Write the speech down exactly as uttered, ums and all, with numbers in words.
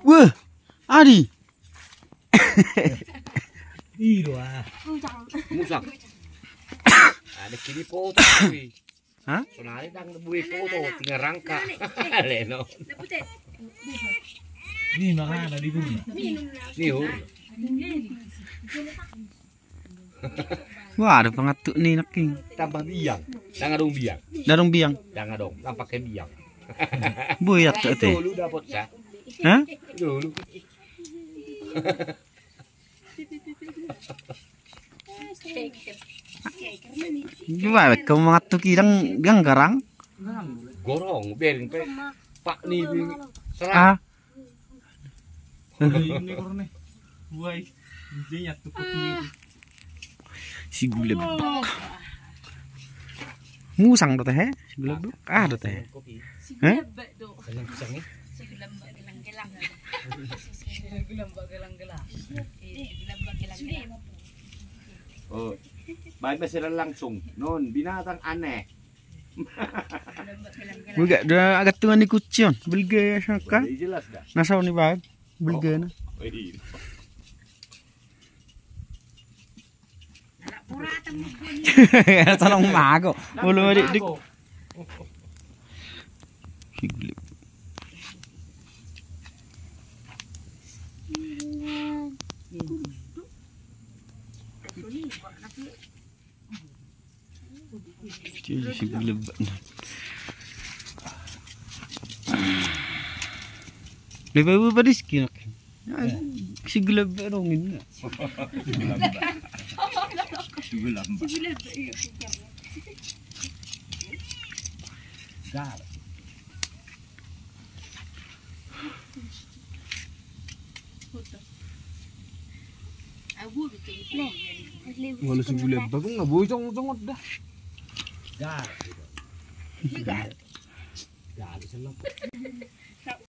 Wah, Adi. Iro ah. Musang. Ada kini foto. Hah? Sonari dang bue foto tinggal rangka. Leno. Ni mangana di guna. Ni hur. Wah, ada pengatuk ni naking. Tambah biang. Dang adong biang. Dang adong biang. Dang adong. Dang pakai biang. Bue ya tu te. Dulu dapat sa. Hah? Dulu. Gimana kau mengatuk idang biang garang? Gorong bering pe. Pak ni. Ah. Sigulebak. Musang do tehe? Sigulebak. Ah do tehe. Hah? Oh, baik, basiran langsung. Non binatang aneh. Buka da agat tungan ni kucion. Belga ya saka. Jelas dah. Nasa ni bag. Belga na. Salong mago. Bulu dik dik. Jadi si gulebak. Lebai gue padis kinak. Si gulebak dong ini. Si gulebak. Gal. Walau si gulebak nggak boi jongot-jongot dah. Gal. Gal. Gal.